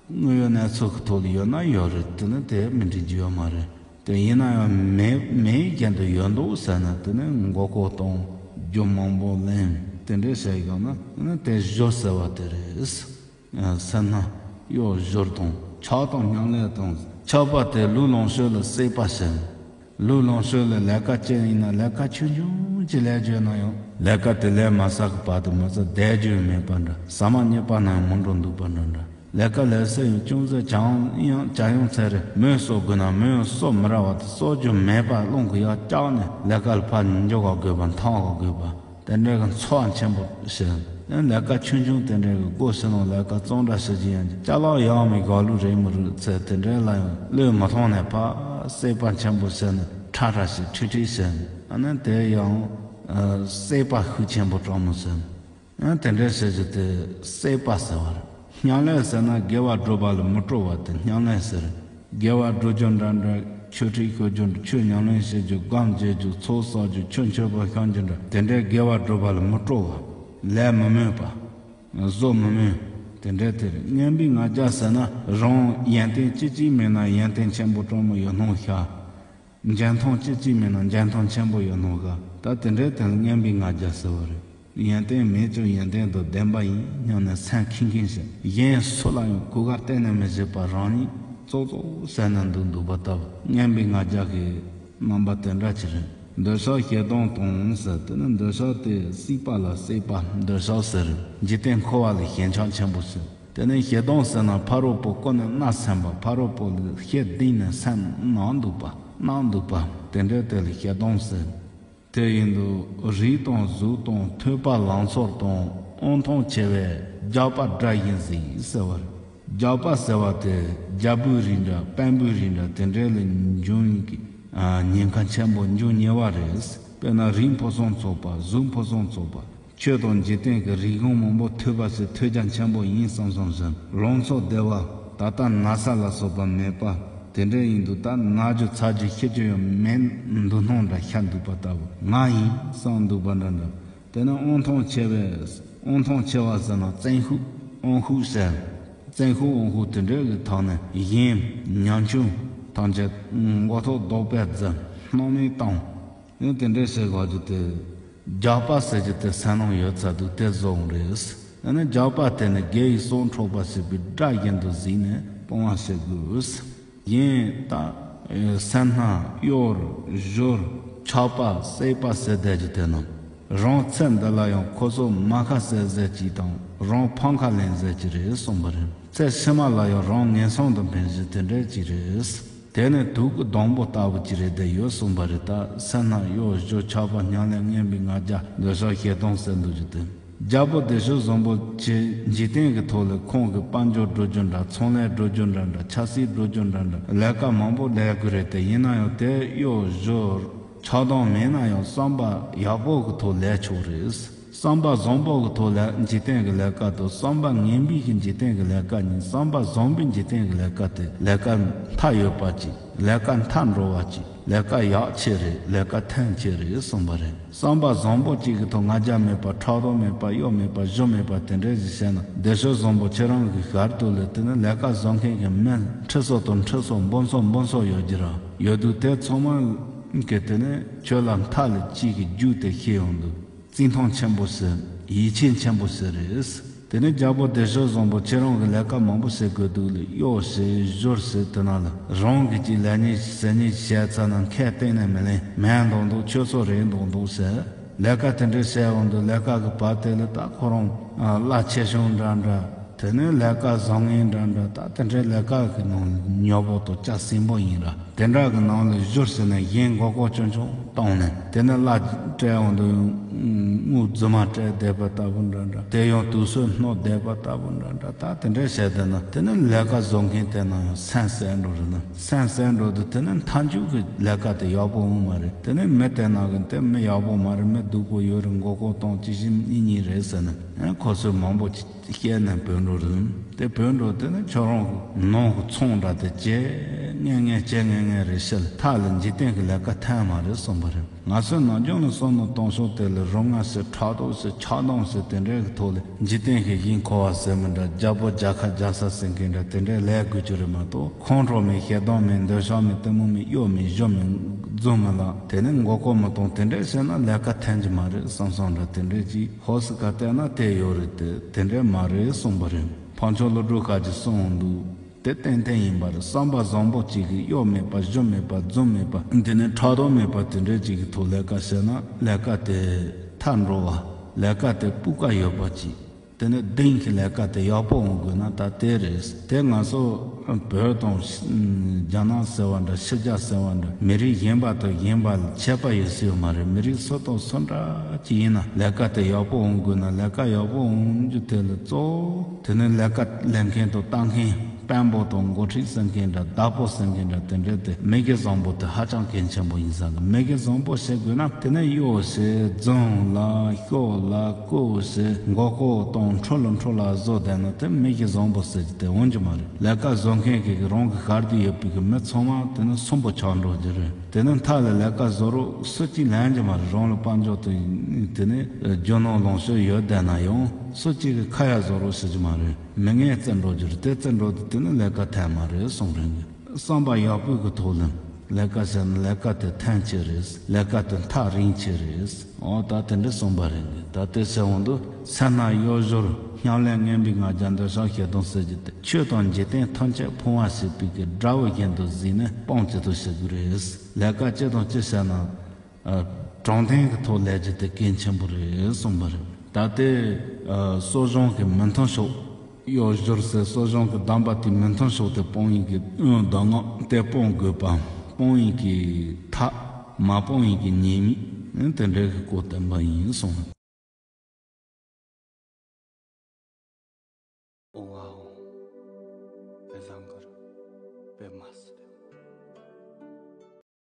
དངོས་ཡོད་གནས་ཚུལ་གྱི་ཐོག་ལ་ཡོད་ན་ཡོད་རེད། དེ་ནི་དེ་མི་འགྲིག་རྒྱུ་ཡོད་མ་རེད། དེ་ཡིན་ན་ཡང་མེད་མེད་རྒྱན་དུ་ཡོད་འདུག་ཟེར་ན་དེ་ནི་མགོ་སྐོར་གཏོང་རྒྱུ་མང་པོ་ལེན་དེ་འདྲ་བྱས་ཡོང་ན་དེ་ནི་དེ་སྦྱོར་ཟེར་བ་དེ་རེད། སེར་སྣ་གཡོ་སྦྱོར་དང་ཆགས་སྡང་སྙིང་ལས་དང་ཆགས་པ་དེ་ལུས་ལོངས་སྤྱོད་ལ་སྲེད་པ་ཟེར། ལུས་ལོངས་སྤྱོད་ལ་ལས་ཀ་ཅི་ཡིན་ན་ལས་ཀ་ཆུང་ཆུང་ཅིག་ལས་བརྗོད་ན་ཡང་ལས་ཀ་དེ་ལས་མ་བསགས་གི་བར་དུ་མི་ཚེ་བསྡད་རྒྱུ་མེད་པ་འདྲ། ཟ་མ་གཉིད་པ་ན་ཡང་མི་འགྲོ་འདུག་པ་འདྲ་འདྲ། ལས་ཀ་ལས་སེ་ཡང་ཅུང་ཟད་བྱ་ཡང་ཡང་བྱ་ཡང་ཚད་རེ་མོས་གསོ་དགོས་ན་མོས་གསོ་མི་ར་བ་དེ་གསོ་རྒྱུ་མེད་པ་རླུང་གི་ཡར་བཀྱགས་ནས་ལས་ཀ་ལ་ཕར་འཇུག་ག་དགོས་པ་འཐེན་ག་དགོས་པ། དེ་འདྲའི་གི་འཚོ་བ་ཆེན་པོ་བྱེད། ལས་ཀ་ཆུང་ཆུང་དེ་འདྲའི་གི་སྒོ་ཕྱི་ནང་ལས་ཀ་བཙོང་འདྲ་བྱེད་ཀྱི་ཡང་ཅ་ལག་ཡག་མི་དགའ་ལུགས་རེད་མི་རུག་ཚེ་དེ་འདྲའི་ལ་ཡང་བློས་མི་ཐོངས་ནས་ཕར་སྲེད་པ་ཆེན་པོ་བྱས་ནས་ཁྲ་ཁྲ་བྱེད་ཁྲིག་ཁྲིག་བྱེད། ཨ་ནི་དེ་ཡང་སྲེད་པ་ཤུགས་ཆེན་པོ་དྲག་མོ་བྱེད། ཡང་དེ་འདྲའི་བྱེད་རྒྱུ་དེ་སྲེད་པ་ཟེར་བ་རེད། སྙིང་ལས་ཟེར་ན་དགེ་བ་སྒྲུབ་པ་ལ་མི་སྤྲོ་བ་དེ་སྙིང་ལས་ཟེར། དགེ་བ་སྒྲུབ་རྒྱུ་འདྲ་འདྲ་ཆོས་ཁྲིད་ཤོད་རྒྱུ་འདྲ་ཆོས་ཉམས་ལེན་བྱེད་རྒྱུ་སྒོམ་བྱེད་རྒྱུ་ཚོགས་བསགས་རྒྱུ་ཆོས་མཆོད་པ་བཤམས་རྒྱུ་འདྲ་དེ་འདྲའི་དགེ་བ་སྒྲུབ་པ་ལ་མི་སྤྲོ་བ། ལས་མི་མོས་པ། བཟོ་མི་མོས། དེ་འདྲའི་དེ་རེད། ངན་པའི་ང་རྒྱལ་ཟེར་ན་རང་ཡོན་ཏན་གཅིག་གཅིག་མེད་ན་ཡོན་ཏན་ཆེན་པོ་དྲང་མོ་ཡོད་སྣང་ཤར། འཇོན་ཐང་གཅིག་གཅིག་མེད་ན་འཇོན་ཐང་ཆེན་པོ་ཡོད་སྣང་ག་ད་དེ་འདྲའི་དོན་ངན་པའི་ང་རྒྱལ་ཟེར་བ་རེད། ཡོན་ཏན་མེད་ཀྱང་ཡོན་ཏན་དང་ལྡན་པ་ཡིན་སྙམ་ནས་སེམས་ཁེངས་ཁེངས་བྱེད། གཞན་སུ་ལ་ཡང་གུས་ཀ་གཏན་ནས་མི་བྱེད་པ་རང་ཉིད་ཙོག་ཙོག་ཟེར་ནས་འདུག་འདུག་པ་ལྟ་བུ་ངན་པའི་ང་རྒྱལ་གྱི་རྣམ་པ་དེ་འདྲ་ཅིག་རེད། འདོད་ཆགས་ཞེ་སྡང་དང་ཟེར་དེ་ནི་འདོད་ཆགས་དེ་སྲིད་པ་ལ་སྲེད་པ་འདོད་ཆགས་ཟེར། འཇིག་རྟེན་འཁོར་བ་ལ་ཞེན་ཆགས་ཆེན་པོ་ཟེར། དེ་ནས་ཞེ་སྡང་ཟེར་ན་ཕ་རོལ་པོ་ཀུན་ནས་མནར་སེམས་པ། ཕ་རོལ་པོ་ལ་ཞེ་སྡང་ནས་སེམས་མནར་འདུག་པ། མནར་འདུག་པ། དེ་འདྲའི་དེ་ལ་ཞེ་སྡང་ཟེར། དེ་ཡིན་དུས་རིགས་དང་གཟུགས་དང་ཐོས་པ་ལང་ཚོ་དང་དབང་ཐང་ཆེ་བས་རྒྱགས་པ་དགྲ་བཞིན་གཟིགས་ཟེར་བ་རེད། རྒྱགས་པ་ཟེར་བ་དེ་རྒྱལ་པོའི་རིགས་འདྲ་དཔོན་པོའི་རིགས་འདྲ་དེ་འདྲའི་ལ་འབྱུང་གི་ཉེན་ཁ་ཆེན་པོ་འབྱུང་ཉེ་བ་རེད། དཔེར་ན་རིགས་ཕུན་སུམ་ཚོགས་པ། གཟུགས་ཕུན་སུམ་ཚོགས་པ། ཆོས་དང་འཇིག་རྟེན་གྱི་རིགས་གོང་མང་པོ་ཐོས་པ་ཟེར་ཐོས་རྒྱ་ཆེན་པོ་ཡིན་བསམ་བསམ་བཞིན་ལང་ཚོ་བདེ་བ། ད་ལྟ་ན་ཚ་ལ་སོགས་པ་མེད་པ། དེ་འདྲ་ཡིན་དུས་ད་ན་རྒྱུ་ཚ་རྒྱུ་ཤི་རྒྱུ་ཡང་མེད། འདུག་སྣང་འདྲ་ཤར་འདུག་པ་ལྟ་བུ། ང་ཡིན་བསམ་འདུག་པ་འདྲ་འདྲ། དེ་ནས་དབང་ཐང་ཆེ་བས། དབང་ཐང་ཆེ་བ་ཟེར་ན་བཙན་ཤུགས་དབང་ཤུགས་ཟེར། བཙན་ཤུགས་དབང་ཤུགས་དེ་འདྲ་གི་ཐོག་ནས་གཞན་ཉམ་ཆུང་ཐམས་ཅད་མགོ་ཐོག་རྡོག་པས་བརྫིས། སྣང་མེད་བཏང་། ཡང་དེ་འདྲའི་བྱེད་དགོས་རྒྱུ་དེ། རྒྱགས་པ་ཟེར་རྒྱུ་དེ་སེམས་ནང་ཡོད་ཚར་འདུག་དེ་བཟོ་འོང་རེད། ཡང་ན་རྒྱགས་པ་དེ་ནི་དགེ་བའི་སྲོག་འཕྲོག་པ་བྱེད་པའི་དགྲ་བཞིན་དུ་གཟིགས་ནས་སྤོང་བ་བྱེད་དགོས། གཞན་དག་སེར་སྣ་གཡོ་བ་སྦྱོར་ཆགས་པ་སྲེད་པ་ཟེར་བསྡད་རྒྱུ་དེ་རྣམས། རང་ཚེ་འདི་ལ་ཡང་ཁོ་ཚོ་མ་ཁ་གསལ་ཟེར་གྱི་དང་རང་ཕམ་ཁ་ལེན་ཟེར་གྱི་རེད་གསུངས་པ་རེད། ཚེ་ཕྱི་མ་ལ་ཡང་རང་ངན་སོང་དུ་འཕེན་གཞི་དེ་འདྲ་ཅིག་རེད། དེ་ནི་དུག་གི་སྡོང་པོ་ལྟ་བུ་ཅིག་རེད་བསྡད་ཡོད་གསུངས་པ་རེད། ད་སེར་སྣ་གཡོ་བ་སྦྱོར་ཆགས་པ་སྨྱུང་གནས་ངན་པའི་ལྔ་བརྒྱ་འདོད་ཆགས་ཞེ་སྡང་ཟེར་འདུག་རྒྱུ་དེ། རྒྱལ་པོ་བདེ་གཤེགས་བཟང་པོ་ཆེ་འཇིག་རྟེན་གྱི་ཐོག་ལ་ཁོང་གི་དཔལ་འབྱོར་འགྲོ་རྒྱུ་འདྲ། ཚོང་ལས་འགྲོ་རྒྱུ་འདྲ་འདྲ། ཆབ་སྲིད་འགྲོ་རྒྱུ་འདྲ་འདྲ། ལས་ཀ་མང་པོ་ལས་དགོས་རེད་དེ། ཡིན་ན་ཡང་དེ་གཡོ་བ་སྦྱོར་ཆགས་སྡང་མེད་ན་ཡང་བསམ་པ་ཡག་པོ་གི་ཐོག་ལས་ཆོག་རེད། བསམ་པ་བཟང་པོ་གི་ཐོག་ལས་འཇིག་རྟེན་གྱི་ལས་ཀ་དང་བསམ་པ་ངན་པའི་གི་འཇིག་རྟེན་གྱི་ལས་ཀ་གཉིས། བསམ་པ་བཟང་པོའི་འཇིག་རྟེན་གྱི་ལས་ཀ་དེ་ལས་ཀ་མཐའ་ཡོད་པ་ཅིག་ལས་ཀ་མཐའ་འགྲོ་བ་ཅིག་ལས་ཀ་ཡག་ཆེ་རེད། ལས་ཀ་ཐན་ཆེ་རེད་གསུངས་པ་རེད། བསམ་པ་བཟང་པོ་གཅིག་གི་ཐོག་ང་རྒྱལ་མེད་པ། ཕྲག་དོག་མེད་པ། གཡོ་མེད་པ། གཞུ་མེད་པ། དེ་འདྲའི་ཞིག་བྱས་ན། བདེ་གཤེགས་བཟང་པོ་ཁྱེད་རང་གི་ཞལ་དུ་ལས་དེ་ནི་ལས་ཀ་བཟོ་མཁན་གྱི་མི་ཁྲི་ཚོ་དང་ཁྲི་ཚོ་འབུམ་ཚོ་འབུམ་ཚོ་ཡོད་ཀྱི་ར། ཡོད་དུས་དེ་ཚང་མ་གི་དེ་ནི་ཁྱོད་ལ་མཐའ་ལ་གཅིག་གི་རྒྱུ་དེ་ཤེས་ཡོང་དུས། བརྩི་མཐོང་ཆེན་པོ་ཟེར། ཡིད་ཆེས་ཆེན་པོ་ཟེར་རེད། དེ་ནས་རྒྱལ་པོ་བདེ་གཤེགས་བཟང་པོ་ཁྱེད་རང་གི་ལས་ཀ་མང་པོ་བྱེད་དགོས་འདུག་ལ། གཡོ་ཟེར་སྦྱོར་ཟེར་དེ་ན་ལ་རང་གི་ཅིག་ལས་ཉེས་ཟེར་ཉེས་བྱས་ཚར་ན་ཁས་གཏན་ནས་མི་ལེན། མེད་མདོག་མདོག་ཁྱོད་ཚོ་རེད་མདོག་མདོག་ཟེར། ལས་ཀ་དེ་འདྲ་བྱས་འོང་དུས་ལས་ཀ་གི་བར་དེ་ལ་ད་ཁོ་རང་གླ་ཆེ་ཆུང་འདྲ་འདྲ། དེ་ནས་ལས་ཀ་བཟང་ངན་འདྲ་འདྲ། ད་དེ་འདྲའི་ལས་ཀ་གི་ནང་ལ་ཉོག་པོ་དང་སྐྱ་སྲིན་པོ་ཡིན་ར། དེ་འདྲ་གི་ནང་ལ་བཞུར་ཟེར་ནས་གཞན་མགོ་སྐོར་ཆུང་ཆུང་བཏང་ནས། དེ་ནས་གླ་སྤྲད་འོང་དུས་དངུལ་རྫུན་མ་སྤྲད་བསྡད་པ་ལྟ་བུ་འདྲ་འདྲ། དེ་ཡང་དུག་སོལ་སྣོད་བསྡད་པ་ལྟ་བུ་འདྲ་འདྲ། ད་དེ་འདྲ་བྱས་བསྡད་ན་དེ་ནས་ལས་ཀ་བཟོ་མཁན་དེ་ན་ཡང་སེམས་གསལ་འགྲོ་རེད་ན། སེམས་གསལ་འགྲོ་དུས་དེ་ནས་མཐའ་མཇུག་གི་ལས་ཀ་དེ་ཡག་པོ་འོང་མ་རེད། དེ་ནས་མི་དེ་ན་གི་དེ་མི་ཡག་པོ་མ་རེད། མི་སྡུག་པོ་ཡོད་རེད། མགོ་སྐོར་བཏང་། ཅི་ཞིག་གཉིས་གཉིས་རེད་ཟེར་ནས་ཁོ་ཚོས་མང་པོ་ཅིག་བཤད་ནས་བུད་འགྲོ་རེད། དེ་བུད་འགྲོ་དེ་ནི་ཁྱོད་རང་གི་ནང་གི་ཚོང་འདྲ་དེ་བྱེད་ངེས་ངེས་བྱེད་ངེས་ངེས་རེད་ཤག་མཐའ་ལ་འཇིག་རྟེན་གྱི་ལས་ཀ་ཐོན་མ་རེད་གསུངས་པ་རེད། ང་ཚོའི་ནམ་རྒྱུན་ལ་བསམ་བློ་གཏོང་ཕྱོགས་དེ་ལ་རུ་ང་ཟེར། ཕྲག་དོག་ཟེར། ཆགས་སྡང་ཟེར། དེ་འདྲའི་གི་ཐོག་ལ་འཇིག་རྟེན་གྱི་གཞན་འཁོར་བ་ཟེར་མི་འདྲ། རྒྱལ་པོ་རྒྱལ་ཁབ་རྒྱལ་ས་ཟེར་མཁན་འདྲ་དེ་འདྲའི་ལས་དགོས་རྒྱུ་རེད་མ་གཏོགས། ཁོང་ཁྲོ་མེད། ཞེ་སྡང་མེད། འདོད་ཆགས་མེད། གཏི་མུག་མེད། གཡོ་མེད། གཞུ་མེད། རྫུན་མེད་ལ། དེ་ནས་མགོ་སྐོར་མི་གཏོང་། དེ་འདྲ་བྱས་ན་ལས་ཀ་ཐོན་གྱི་མ་རེད་བསམ་བསམ་འདྲ་དེ་འདྲ་ཅིག་ཧོ་སི་ཀ་བལྟས་ན་དེ་ཡོད་རེད་དེ། དེ་འདྲ་མ་རེད་གསུངས་པ་རེད། འཕགས་མཆོག་ཀླུ་སྒྲུབ་ཁ་ཅིག་གསུངས་འདུག་དེ་ཏན་ཏན་ཡིན་པ་རེད། བསམ་པ་བཟང་པོ་གཅིག་གིས་གཡོ་མེད་པ། གཞུ་མེད་པ། རྫུན་མེད་པ། དེ་ནས་ཕྲག་དོག་མེད་པ་དེ་འདྲ་ཅིག་གི་ཐོག་ལས་ཀ་བྱས་ན་ལས་ཀ་དེ་མཐའ་འགྲོ་བ། ལས་ཀ་དེ་སྤུས་ཀ་ཡོད་པ་ཅིག་དེ་ནས་གདེང་གི་ལས་ཀ་དེ་ཡག་པོ་འོང་དགོས་ན་ད་དེ་རེད། དེ་ང་ཚོ་བོད་དང་རྒྱ་ནག་ཟེར་བ་འདྲ། ཕྱི་རྒྱལ་ཟེར་བ་འདྲ། མི་རིགས་གཞན་པ་དང་གཞན་པ་ལ་ཁྱད་པར་ཡོད་ས་ཡོད་མ་རེད། མི་རིགས་སུ་དང་སུ་འདྲ་ཅིག་ཡིན་ན་ལས་ཀ་དེ་ཡག་པོ་འོང་དགོས་ན། ལས་ཀ་ཡག་པོ་འོང་རྒྱུ་དེ་ལ་གཙོ་བོ་དེ་ནི་ལས་ཀ་ལས་མཁན་དང་ལྟ་མཁན། དཔོན་པོ་དང་འགོ་ཁྲིད་ཟེར་མཁན་འདྲ། བདག་པོ་ཟེར་མཁན་འདྲ། དེ་འདྲ་དེ་མི་གི་བཟང་པོ་དེ་ཧ་ཅང་གལ་ཆེན་པོ་ཡིན་ས་གི། མི་གི་བཟང་པོ་བྱེད་དགོས་ན་དེ་ནི་གཡོ་ཟེར། རྫུན་ལ། ཤོ་ལ། རྐུ་ཟེར། མགོ་སྐོར་བཏང་། འཕྲོ་ལ་འཕྲོ་ལ་བཟོ་བསྡད་ན་དེ་མི་གི་བཟང་པོ་ཟེར་གྱི་དེ་འོང་རྒྱུ་མ་རེད། ལས་ཀ་བཟོ་མཁན་གྱི་རང་གི་ཞལ་དུ་ཡོད་པའི་གི་མི་ཚང་མ་དེ་ནི་སུན་པོ་ཆགས་འགྲོ་རྒྱུ་རེད། དེ་ནི་མཐའ་ལ་ལས་ཀ་བཟོ་རོགས་སུ་གཅིག་ལེན་རྒྱུ་མ་རེད། རང་ལ་དཔལ་འབྱོར་དེ་དེ་ནི་རྒྱུ་ནོར་ལོངས་སྤྱོད་ཡོད་བསྡད་ན་ཡང་སུ་གཅིག་གི་ཁ་ཡ་བཟོ་རོགས་ཟེར་རྒྱུ་མ་རེད། མི་ངན་བརྩི་འགྲོ་རྒྱུ་རེད། དེ་བརྩི་འགྲོ་དུས་དེ་ནི་ལས་ཀ་ཐོན་མ་རེད་གསུངས་རེད། བསམ་པ་ཡག་པོའི་གི་ཐོག་ལ་ལས་ཀ་བྱས་ན་ལས་ཀ་དེ་ཐོན་ཆེ་རེད། ལས་ཀ་དེ་ཐག་རིང་ཆེ་རེད། འོ་ད་དེ་འདྲ་གསུངས་པ་རེད། ད་དེ་ཟེར་འོང་དུས་སེར་སྣ་གཡོ་བ་སྦྱོར་སྨྱུང་གནས་ངན་པའི་ལྔ་བརྒྱ་འདོད་ཆགས་ཞེ་སྡང་ཟེར་རྒྱུ་དེ་ཆོས་དང་འཇིག་རྟེན་ཐམས་ཅད་ཕུང་བ་བྱེད་པའི་གི་དགྲ་བོ་བཞིན་དུ་གཟིགས་ནས་སྤང་བྱེད་དུ་བྱེད་དགོས་རེད། ལས་ཀ་ཅི་དང་ཅི་བྱས་ན། ཨ། དྲང་བདེན་གྱི་ཐོག་ལས་རྒྱུ་དེ་གལ་ཆེན་པོ་རེད་གསུངས་པ་རེད། ད་ལྟའི་ཨ་གསོ་སྦྱོང་གི་མི་མཐུན་ཕྱོགས། གཡོ་བ་སྦྱོར་ཟེར་གསོ་སྦྱོང་གི་གདམས་པ་དེའི་མི་མཐུན་ཕྱོགས་དེ་སྤོང་ཡིན་གྱི་གདམས་ངག་དེ་སྤོང་དགོས་པ། སྤོང་ཡིན་གྱི་ཐབས། མ་སྤོང་ཡིན་གྱི་ཉེས་དམིགས། ཨེ་དེ་འདྲའི་གི་སྐོར་བསྟན་པ་ཡིན་གསུངས།